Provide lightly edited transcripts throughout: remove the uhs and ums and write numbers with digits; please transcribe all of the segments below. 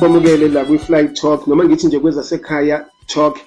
Sikwamukele la kwi-Fly Talk, noma ngithi nje kwezasekhaya Talk,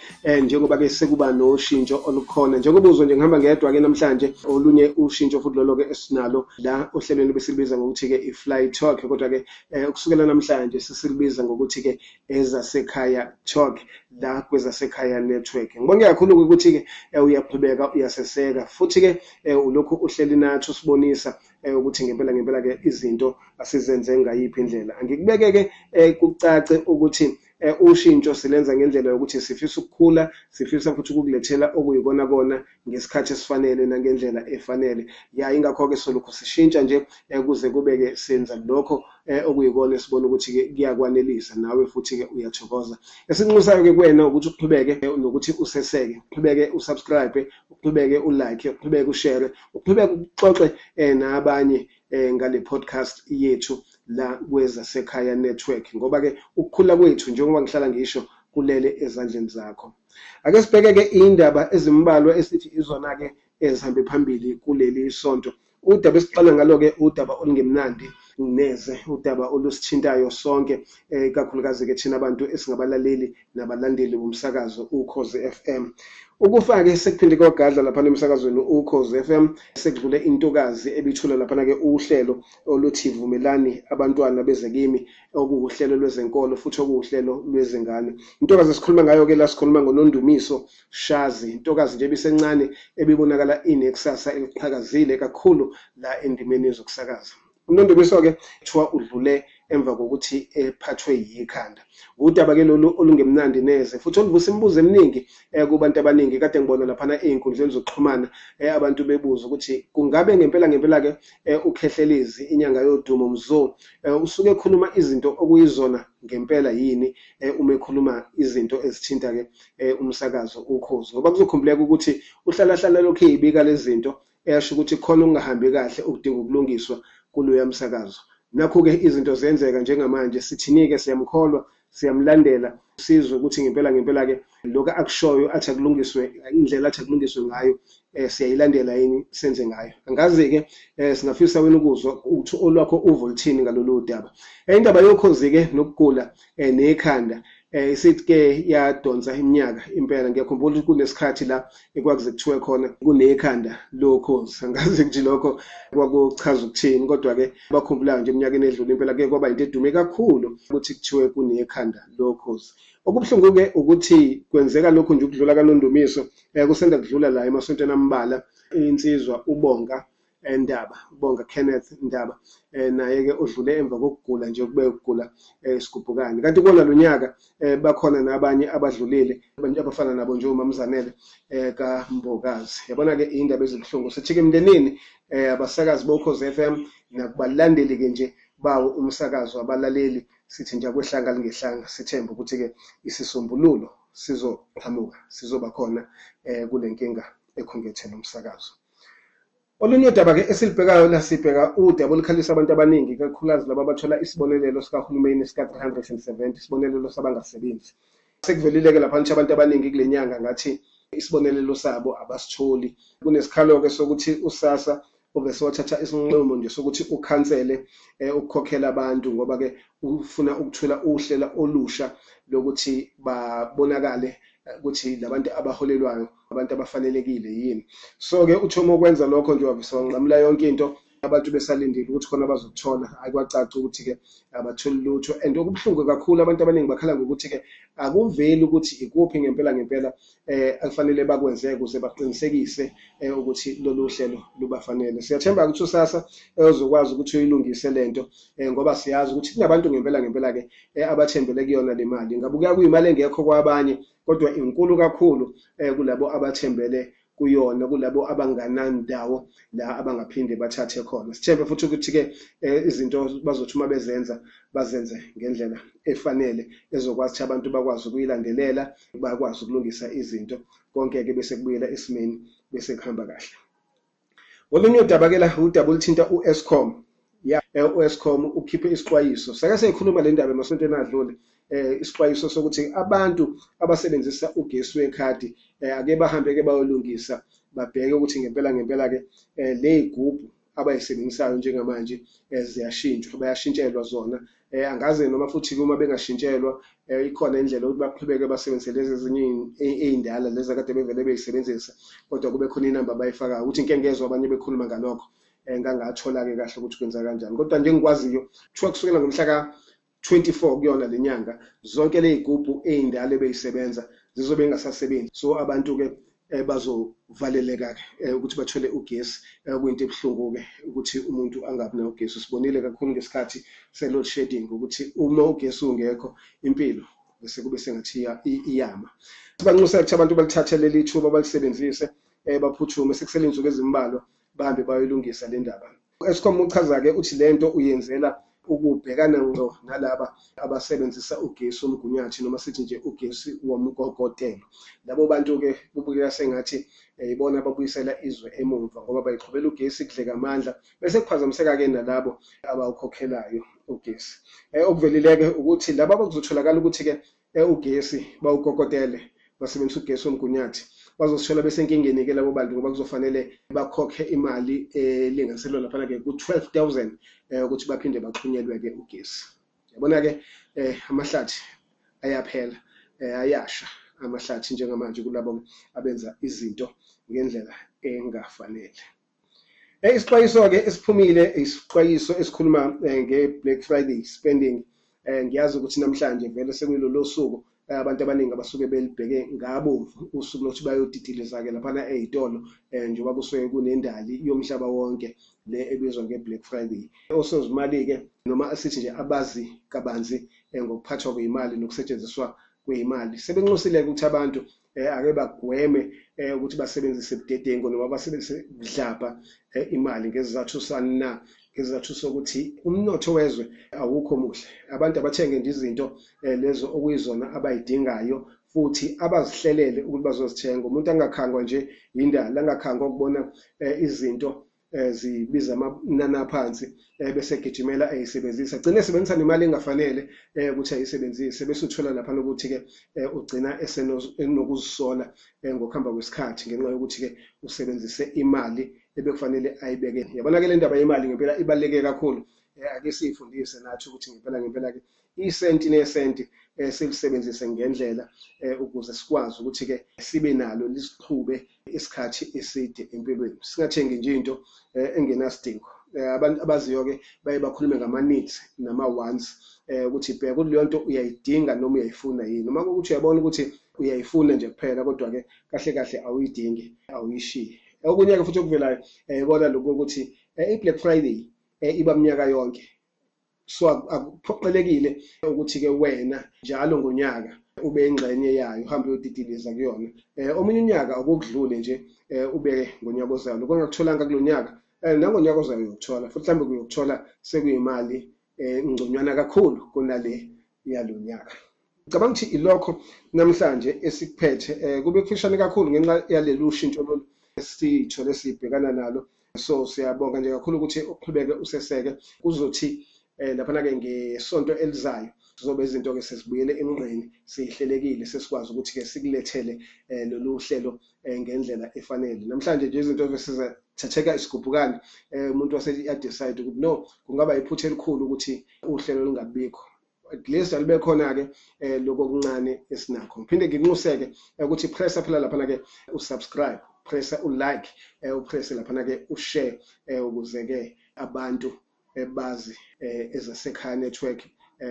njengoba ke sekuba noshintsho olukhona. Njengoba uzwa nje ngihamba ngedwa ke namhlanje, olunye ushintsho futhi lolo ke esinalo la ohlelweni besilibiza ngokuthi ke i-Fly Talk, kodwa ke ukusukela namhlanje sesilibiza ngokuthi ke ezasekhaya Talk la kwezasekhaya Network. Ngibonge kakhulu ukuthi ke uyaqhubeka uyaseseka, futhi ke ulokhu uhleli nathi usibonisa ukuthi ngempela ngempela ke izinto asizenze ngayiphi indlela. Angikubeke ke kucace ukuthi ushintsho silenza ngendlela yokuthi sifisa ukukhula, sifisa futhi ukukulethela okuyikona kona ngesikhathi esifanele nangendlela efanele. Ya, ingakho ke solokhu sishintsha nje kuze kube ke senza lokho okuyikona esibona ukuthi ke kuyakwanelisa nawe futhi ke uyathokoza. Esinxusayo ke kuwena ukuthi uqhubeke nokuthi useseke, uqhubeke usubscribe, uqhubeke ulike, uqhubeke ushare, uqhubeke uxoxe nabanye ngale podcast yethu la kwezasekhaya Network, ngoba ke ukukhula kwethu njengoba ngihlala ngisho kulele ezandleni zakho. Ake sibheke ke indaba ezimbalwa esithi izona ke ezihambe phambili kuleli sonto. Udaba esiqala ngalo ke udaba olungemnandi neze, udaba olusithintayo sonke, ikakhulukazi ke thina abantu esingabalaleli nabalandeli bomsakazo Ukhozi FM. Ukufa ke sekuphinde kwagadla lapha emsakazweni Ukhozi FM, sekudlule intokazi ebithula lapha ke uhlelo oluthi Vumelani Abantwana Beze Kimi, okuwuhlelo lwezenkolo futhi okuwuhlelo lwezingane. Intokazi esikhuluma ngayo ke la sikhuluma ngoNondumiso Shazi, intokazi nje ebisencane ebibonakala inekusasa eliqhakazile kakhulu la endimeni yezokusakaza. uNondumiso ke kuthiwa udlule emva kokuthi ephathwe yikhanda. Udaba ke lolu olungemnandi neze futhi oluvusa imibuzo eminingi kubantu abaningi. Kade ngibona laphana ey'nkundleni zokuxhumana abantu bebuza ukuthi kungabe ngempela ngempela ke uKhehlelezi inyanga yodumo Mzo usuke ekhuluma izinto okuyizona ngempela yini uma ekhuluma izinto ezithinta ke umsakazo Ukhozi, ngoba kuzokhumbuleka ukuthi uhlala hlala lokhu eyibika lezi zinto eyasho ukuthi khona okungahambi kahle okudinga ukulungiswa kuloya msakazo. Nakho-ke izinto zenzeka njengamanje, sithini-ke, siyamkholwa, siyamlandela, sizwe ukuthi ngempela ngempela-ke lokhu akushoyo athi akulungiswe, indlela athi akulungiswe ngayo, siyayilandela yini, senze ngayo. Angazi-ke, singafisa wena ukuzwa ukuthi olwakho uvo luthini ngalolu daba. Indaba yokhozi-ke nokugula nekhanda isithi ke yadonsa iminyaka impela. Ngiyakhumbula ukuthi kunesikhathi la ekwakuze kuthiwe khona kunekhanda lokhozi, angazi ukuthi lokho kwakuchaza ukuthini, kodwa ke bakhumbulayo nje eminyakeni edlule impela ke kwaba into edume kakhulu ukuthi kuthiwe kunekhanda lokhozi. Okubuhlungu ke ukuthi kwenzeka lokhu nje ukudlula kaNondumiso, kusenda kudlula la emasontweni ambalwa insizwa uBonga Ndaba, Bonga Kenneth Ndaba, naye ke odlule emva kokugula nje kube ukugula isigubhukane. Kanti kona lo nyaka bakhona nabanye abadlulile abafana nabo nje uMamzanele kaMbokazi. Yabona ke indaba ezibuhlungu. Sithi ke emndenini abasakazi boKhozi FM nakubalandeli ke nje bawo umsakazo abalaleli, sithi nje akwehlanga lingehlanga, sithemba ukuthi ke isisombululo sizoqhamuka, sizoba khona kule nkinga ekhungethe nomsakazo. Olunye udaba ke esilibhekayo la, sibheka udaba olukhalisa abantu abaningi, ikakhulukazi laba abathola isibonelelo sikahulumeni sika-370, isibonelelo sabangasebenzi. Sekuvelile ke lapha nje abantu abaningi kule nyanga ngathi isibonelelo sabo abasitholi. Kunesikhalo ke sokuthi uSASSA ubese wathatha isinqumo nje sokuthi ukhansele ukukhokhela abantu, ngoba ke ufuna ukuthula uhlela olusha lokuthi babonakale ukuthi labantu abaholelwayo abantu abafanelekile yini. So ke uthoma ukwenza lokho nje wavese wanqamula yonke into, abantu besalindile ukuthi khona bazokuthola. Ayikwacaci ukuthi ke abatholi lutho, and okubuhlungu kakhulu abantu abaningi bakhala ngokuthi ke akuveli ukuthi ikuphi ngempela ngempela akufanele bakwenze ukuze baqinisekise ukuthi lolu hlelo lubafanele. Siyathemba ukuthi uSASSA uzokwazi ukuthi uyilungise lento, ngoba siyazi ukuthi kunabantu ngempela ngempela ke abathembele kuyona le mali. Ngabe kuyimali engekho kwabanye, kodwa inkulu kakhulu kulabo abathembele kuyona, kulabo abanganandawo la abangaphinde bathathe khona. Sithembe futhi ukuthi ke izinto bazothi uma bezenza bazenze ngendlela efanele ezokwazi ukuthi abantu bakwazi ukuyilandelela, bakwazi ukulungisa izinto konke ke bese kubuyela esimeni, bese kuhamba kahle. Olunye udaba ke la, udaba oluthinta u-Eskom. Ya, u-Eskom ukhiphe isixwayiso. Sake siyikhuluma le ndaba emasontweni adlule, isixwayiso sokuthi abantu abasebenzisa ugesi wekhadi ake bahambe ke bayolungisa, babheke ukuthi ngempela ngempela ke le igubhu abayisebenzisayo njengamanje ziyashintshwa, bayashintshelwa zona. Angaze noma futhi uma bengashintshelwa ikhona indlela yokuthi baqhubeke basebenzise lezi ezinye ey'ndala lezi akade bevele beyisebenzisa, kodwa kube khona inamba abayifakayo. Ukuthi ngike ngezwa abanye bekhuluma ngalokho, ngangathola-ke kahle ukuthi kwenza kanjani. Kodwa nje engikwaziyo kuthiwa kusukela ngomhla ka-24 kuyona le nyanga zonke ley'gubhu ey'ndala ebeyisebenza zizobe ingasasebenzi. So abantu-ke bazovaleleka-ke ukuthi bathole ugesi, kuyinto ebuhlungu-ke ukuthi umuntu angabi nawo ugesi. Sibonile kakhulu ngesikhathi se-load shedding ukuthi uma ugesi ungekho impilo bese kube sengathi iyama. Sibanxusa ukuthi abantu balithathe leli thuba balisebenzise, baphuthume, sekusele iy'nsuku ezimbalwa bahambe bayoyilungisa le ndaba. Eskom uchaza-ke uthi lento uyenzela ukubhekana ngqo nalaba abasebenzisa ugesi womgunyathi noma sithi nje ugesi womkokotelo. Labo bantu-ke kubukeka sengathi ibona ababuyisela izwe emumva ngoba bayiqhubela ugesi kudleka amandla, bese kuphazamiseka-ke nalabo abawukhokhelayo ugesi. Okuvelile-ke ukuthi laba abakuzotholakala ukuthi-ke ugesi bawukokotele basebenzisa ugesi womgunyathi bazosithola besenkingeni-ke labo bantu ngoba kuzofanele bakhokhe imali elinganiselwa laphana-ke ku-12,000 ukuthi baphinde baxhunyelwe-ke ugesi. Yabona-ke amahlathi ayaphela, ayasha amahlathi njengamanje kulabo abenza izinto ngendlela engafanele. Isixwayiso-ke esiphumile, isixwayiso esikhuluma nge-Black Friday spending. Ngiyazi ukuthi namhlanje vele sekuyilolo suku abantu abaningi abasuke belibheke ngabomvu usuku lokuthi bayodidiliza-ke laphana ey'tolo, njengoba kusuke kunendali yomhlaba wonke le ebizwa nge-Black Friday. Osozimali-ke noma sithi nje abazi kabanzi ngokuphathwa kwey'mali nokusetshenziswa kwey'mali sebenxusile-ke ukuthi abantu ake bagweme ukuthi basebenzise budedengu noma basebenzise budlabha imali ngesizathu sani na? Ngesizathu sokuthi umnotho wezwe awukho muhle. Abantu abathenge nje izinto lezo okuyizona abayidingayo futhi abazihlelele ukuthi bazozithenga. Umuntu angakhangwa nje yindala, angakhangwa ukubona izinto zibiza amanani aphansi bese egijimela eyisebenzisa, agcine esebenzisa nemali engafanele ukuthi ayisebenzise, bese uthola laphana ukuthi-ke ugcina esenokuzisola ngokuhamba kwesikhathi ngenxa yokuthi-ke usebenzise imali ebekufanele ayibeke. Yabona-ke le ndaba yemali ngempela ibaluleke kakhulu. Ake siyifundise nathi ukuthi ngempela ngempela-ke isenti nesenti silisebenzise ngendlela ukuze sikwazi ukuthi-ke sibe nalo lisiqhube isikhathi eside empilweni. Singathengi nje into engenasidingo. Abantu abaziyo-ke baye bakhulume ngama-needs nama-wants, ukuthi bheka ukuthi leyo nto uyayidinga noma uyayifuna yini. Noma kuwukuthi uyabona ukuthi uyayifuna nje kuphela kodwa-ke kahle kahle awuyidingi, awuyishiyi. Okunye-ke futhi okuvelayo ikona lokhu ukuthi i-Black Friday iba minyaka yonke. So akuphoqelekile ukuthi-ke wena njalo ngonyaka ube ingxenye yayo uhambe uyodidiliza kuyona. Omunye unyaka akukudlule nje ubeke ngonyaka ozayo. Lokho ongakutholanga kulo nyaka nangonyaka ozayo uyokuthola, futhi mhlawumbe uyokuthola sekuyimali ngconywana kakhulu kunale yalo nyaka. Ngicabanga ukuthi ilokho namhlanje esikuphethe, kube kufishane kakhulu ngenxa yalelu shintsho lolu esithole sibhekana nalo. So siyabonga nje kakhulu ukuthi uqhubeke useseke. Kuzothi laphana-ke ngesonto elizayo sizobe izinto-ke sesibuyele emgqeni, sihlelekile, sesikwazi ukuthi-ke sikulethele lolu hlelo ngendlela efanele. Namhlanje nje izinto besizathatheka isigubhukane, umuntu wase ya-decide ukuthi no, kungaba iphutha elikhulu ukuthi uhlelo lungabikho. At least alibe khona-ke lokho okuncane esinakho. Ngiphinde nginxuseke ukuthi pressa phela laphana-ke usubscribe, pressa ulike, upresse laphana-ke ushare, ukuze-ke abantu bazi ezasekhaya network,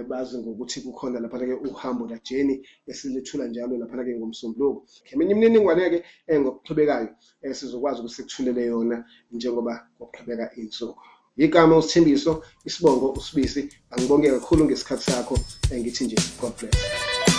bazi ngokuthi kukhona laphana-ke uhambo la journey esilethula njalo laphana-ke ngoMsombuluko. Eminye imininingwane-ke ngokuqhubekayo sizokwazi ukuthi sikuthulele yona njengoba kuqhubeka iy'nsuku. Igama uSithembiso, isibongo uSibisi. Angibonge kakhulu ngesikhathi sakho, ngithi nje God bless.